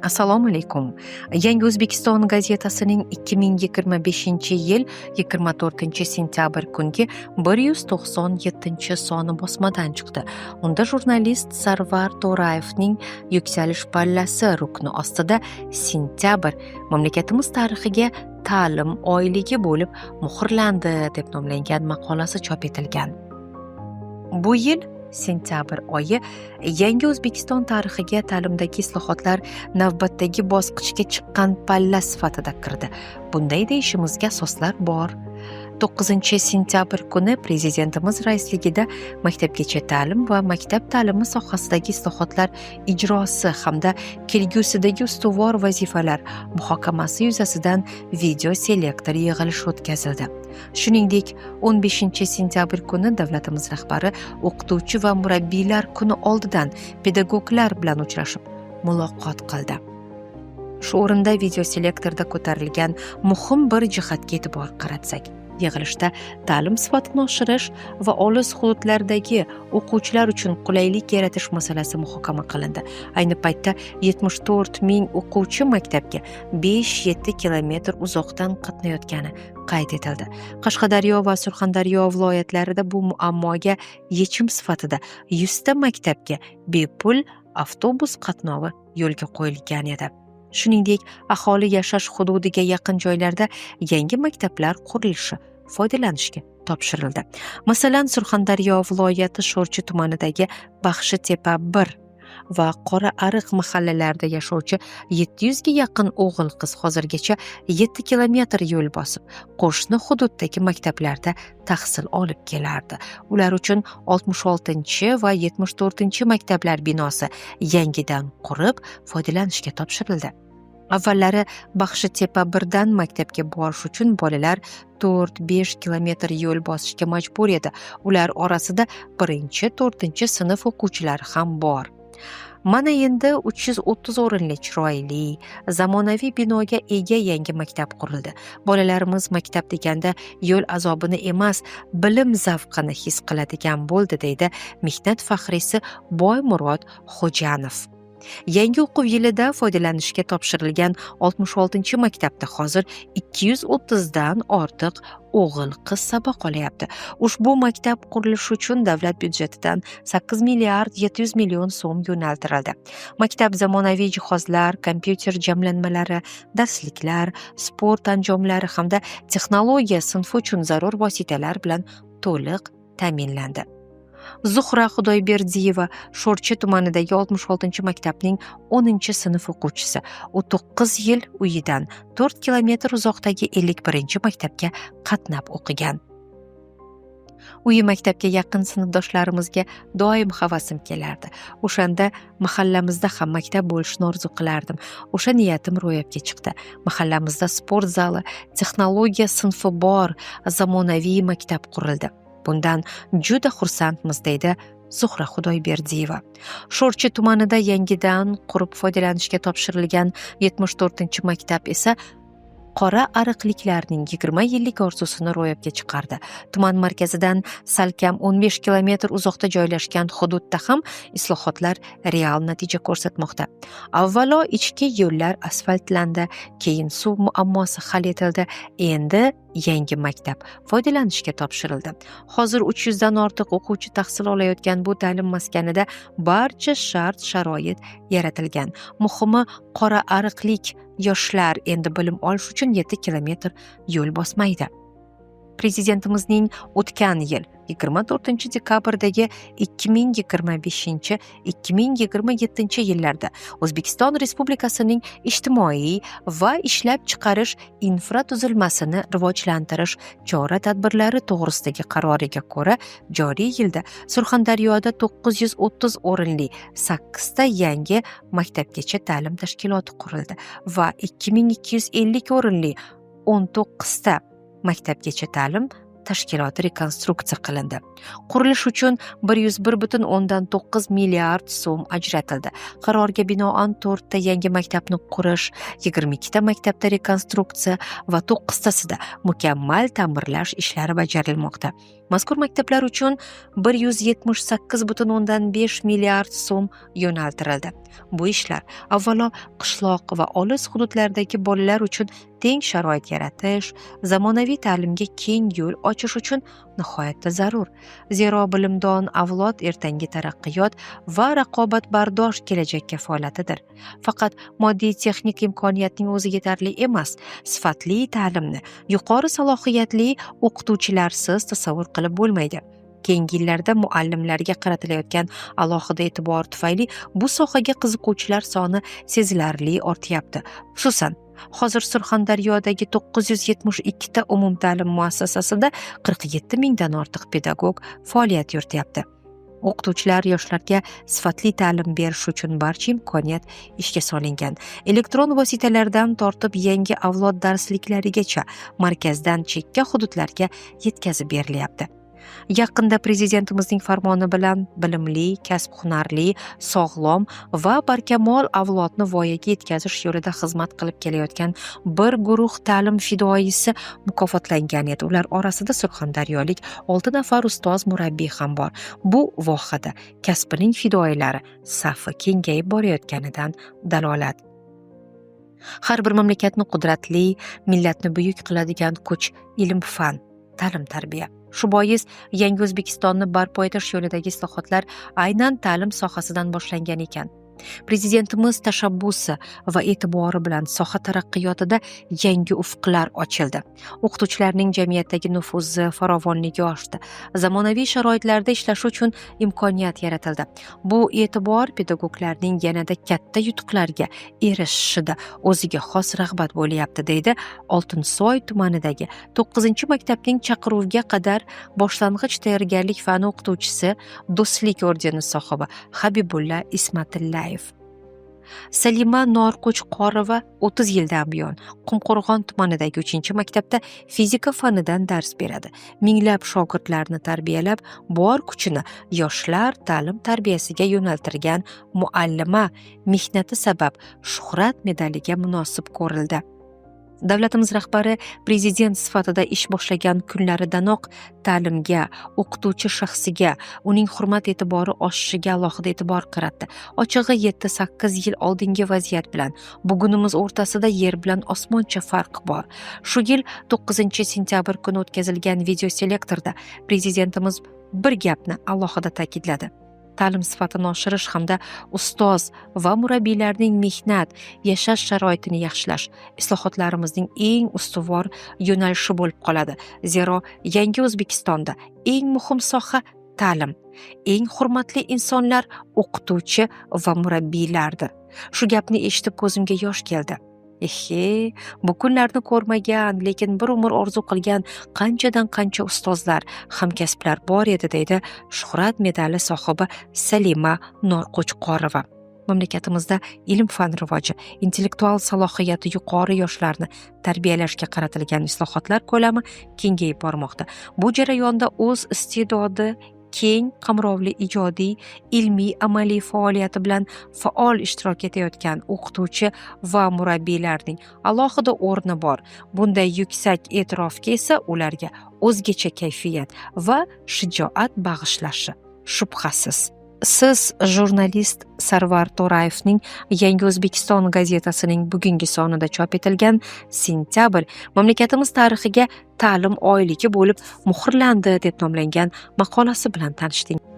Assalomu alaykum. Yangi O'zbekiston gazetasining 2025-yil 24-sentyabr kungi 197-soni bosmadan chiqdi. Unda jurnalist Sarvar To'rayevning "Yuksalish pallasi" rukni ostida sentyabr mamlakatimiz tarixiga ta'lim oyligi bo'lib muhrlandi deb nomlangan maqolasi chop etilgan. Bu yil sentyabr oyi yangi O'zbekiston tarixiga ta'limdagi islohotlar navbatdagi bosqichga chiqqan palla sifatida kirdi. Bunday deyishimizga asoslar bor. 9-sentyabr kuni Prezidentimiz raisligida maktabgacha ta'lim va maktab ta'limi sohasidagi islohotlar ijrosi hamda kelgusidagi ustuvor vazifalar muhokamasi yuzasidan video selektor yig'ilishi o'tkazildi. Shuningdek, 15-sentyabr kuni davlatimiz rahbari O'qituvchi va murabbiylar kuni oldidan pedagoglar bilan uchrashib, muloqot qildi. Shu o'rinda videoselektorda ko'tarilgan muhim bir jihatga e'tibor qaratsak, yig'ilishda ta'lim sifatini oshirish va olis hududlardagi o'quvchilar uchun qulaylik yaratish masalasi muhokama qilindi. Ayni paytda 74 ming o'quvchi maktabga 5-7 kilometr uzoqdan qatnayotgani qayd etildi. Qashqadaryo va Surxondaryo viloyatlarida bu muammoga yechim sifatida 100 ta maktabga bepul avtobus qatnovi yo'lga qo'yilgan edi. Shuningdek, aholi yashash hududiga yaqin joylarda yangi maktablar qurilishi foydalanishga topshirildi. Masalan, Surxondaryo viloyati Sho'rchi tumanidagi Baxshitepa 1 va Qora ariq mahallalarida yashovchi 700 ga yaqin o'g'il qiz hozirgacha 7 kilometr yo'l bosib, qo'shni hududdagi maktablarda tahsil olib kelardi. Ular uchun 66 va 74 maktablar binosi yangidan qurib foydalanishga topshirildi. Avvallari Baxshitepa 1dan maktabga borish uchun bolalar 4-5 kilometr yo'l bosishga majbur edi. Ular orasida 1-4 sinf o'quvchilari ham bor. Mana endi 330 o'rinli chiroyli, zamonaviy binoga ega yangi maktab qurildi. Bolalarimiz maktab deganda yo'l azobini emas, bilim zavqini his qiladigan bo'ldi, deydi mehnat faxriysi Boymurod Xo'janov. Yangi o'quv yilida foydalanishga topshirilgan 66 maktabda hozir 230 dan ortiq o'g'il qiz saboq olyapti. Ushbu maktab qurilishi uchun davlat byudjetidan 8 milliard 700 million so'm yo'naltirildi. Maktab zamonaviy jihozlar, kompyuter jamlanmalari, darsliklar, sport anjomlari hamda texnologiya sinfi uchun zarur vositalar bilan to'liq ta'minlandi. Zuhra Xudoyberdiyeva Sho'rchi tumanidagi 66 maktabning 10 sinf o'quvchisi. U 9 yil uyidan 4 kilometr uzoqdagi 51 maktabga qatnab o'qigan. Uyi maktabga yaqin sinfdoshlarimizga doim havasim kelardi. O'shanda mahallamizda ham maktab bo'lishini orzu qilardim. O'sha niyatim ro'yobga chiqdi. Mahallamizda sport zali, texnologiya sinfi bor zamonaviy maktab qurildi. Bundan juda xursandmiz, deydi Zuhra Xudoyberdiyeva. Sho'rchi tumanida yangidan qurib foydalanishga topshirilgan 74 maktab esa qora ariqliklarning 20 yillik orzusini ro'yobga chiqardi. Tuman markazidan salkam 15 kilometr uzoqda joylashgan hududda ham islohotlar real natija ko'rsatmoqda. Avvalo ichki yo'llar asfaltlandi, keyin suv muammosi hal etildi. Endi yangi maktab foydalanishga topshirildi. Hozir 300 dan ortiq o'quvchi tahsil olayotgan bu ta'lim maskanida barcha shart sharoit yaratilgan. Muhimi, qora ariqlik yoshlar endi bilim olish uchun 7 kilometr yo'l bosmaydi. Prezidentimizning o'tgan yil 24 dekabrdagi 2025-2027 yillarda O'zbekiston Respublikasining ijtimoiy va ishlab chiqarish infratuzilmasini rivojlantirish chora-tadbirlari to'g'risidagi qaroriga ko'ra, joriy yilda Surxondaryoda 930 o'rinli 8 ta yangi maktabgacha ta'lim tashkiloti qurildi va 2250 o'rinli 19 ta maktabgacha ta'lim tashkiloti rekonstruksiya qilindi. Qurilish uchun 101,9 milliard so'm ajratildi. Qarorga binoan 4 ta yangi maktabni qurish, 22 ta maktabda rekonstruksiya va 9 tasida mukammal ta'mirlash ishlari bajarilmoqda. Mazkur maktablar uchun 178,5 milliard so'm yo'naltirildi. Bu ishlar avvalo qishloq va olis hududlardagi bolalar uchun teng sharoit yaratish, zamonaviy ta'limga keng yo'l ochish uchun nihoyatda zarur. Zero bilimdon avlod ertangi taraqqiyot va raqobatbardosh kelajak kafolatidir. Faqat moddiy texnik imkoniyatning o'zi yetarli emas, sifatli ta'limni yuqori salohiyatli o'qituvchilarsiz tasavvur qilib bo'lmaydi. Keyingi yillarda muallimlarga qaratilayotgan alohida e'tibor tufayli bu sohaga qiziquvchilar soni sezilarli ortyapti. Xususan, hozir Surxondaryodagi 972 ta umumta'lim muassasasida 47 mingdan ortiq pedagog faoliyat yurityapti. O'qituvchilar yoshlarga sifatli ta'lim berish uchun barcha imkoniyat ishga solingan. Elektron vositalardan tortib yangi avlod darsliklarigacha markazdan chekka hududlarga yetkazib berilyapti. Yaqinda Prezidentimizning farmoni bilan bilimli, kasb-hunarli, sog'lom va barkamol avlodni voyaga yetkazish yo'lida xizmat qilib kelayotgan bir guruh ta'lim fidoyisi mukofotlangan edi. Ular orasida surxondaryolik 6 nafar ustoz murabbiy ham bor. Bu vohada kasbining fidoyilari safi kengayib borayotganidan dalolat. Har bir mamlakatni qudratli, millatni buyuk qiladigan kuch ilm-fan, ta'lim-tarbiya. Shu bois yangi O'zbekistonni barpo etish yo'lidagi islohotlar aynan ta'lim sohasidan boshlangan ekan. Prezidentimiz tashabbusi va e'tibori bilan soha taraqqiyotida yangi ufqlar ochildi. O'qituvchilarning jamiyatdagi nufuzi, farovonligi oshdi. Zamonaviy sharoitlarda ishlashi uchun imkoniyat yaratildi. Bu e'tibor pedagoglarning yanada katta yutuqlarga erishishida o'ziga xos rag'bat bo'lyapti, deydi Oltinsoy tumanidagi 9-maktabning chaqiruvga qadar boshlang'ich tayyorgarlik fani o'qituvchisi, Do'stlik ordeni sohibi Habibulla Ismatillayev. Salima Norqo'chqorova 30 yildan buyon Qumqo'rg'on tumanidagi 3-maktabda fizika fanidan dars beradi. Minglab shogirdlarni tarbiyalab, bor kuchini yoshlar ta'lim tarbiyasiga yo'naltirgan muallima mehnati sabab Shuhrat medaliga munosib ko'rildi. Davlatimiz rahbari prezident sifatida ish boshlagan kunlaridanoq ta'limga, o'qituvchi shaxsiga, uning hurmat-e'tibori oshishiga alohida e'tibor qaratdi. Ochig'i, 7-8 yil oldingi vaziyat bilan bugunimiz o'rtasida yer bilan osmoncha farq bor. Shu yil 9-sentyabr kuni o'tkazilgan videoselektorda prezidentimiz bir gapni alohida ta'kidladi. Ta'lim sifatini oshirish hamda ustoz va murabbiylarning mehnat, yashash sharoitini yaxshilash islohotlarimizning eng ustuvor yo'nalishi bo'lib qoladi. Zero yangi O'zbekistonda eng muhim soha ta'lim, eng hurmatli insonlar o'qituvchi va murabbiylardir. Shu gapni eshitib ko'zimga yosh keldi. Ehe, bu kunlarni ko'rmagan, lekin bir umr orzu qilgan qanchadan qancha ustozlar, hamkasblar bor edi, deydi Shuhrat medali sohibi Salima Norqo'chqorova. Mamlakatimizda ilm-fan rivoji, intellektual salohiyati yuqori yoshlarni tarbiyalashga qaratilgan islohotlar ko'lami kengayib bormoqda. Bu jarayonda o'z iste'dodi, keng qamrovli ijodiy, ilmiy, amaliy faoliyati bilan faol ishtirok etayotgan o'qituvchi va murabbiylarning alohida o'rni bor. Bunday yuksak e'tirofga esa ularga o'zgacha kayfiyat va shijoat bag'ishlashi shubhasiz. Siz jurnalist Sarvar To'rayevning Yangi O'zbekiston gazetasining bugungi sonida chop etilgan "Sentyabr mamlakatimiz tarixiga ta'lim oyligi bo'lib muhrlandi" deb nomlangan maqolasi bilan tanishdingiz.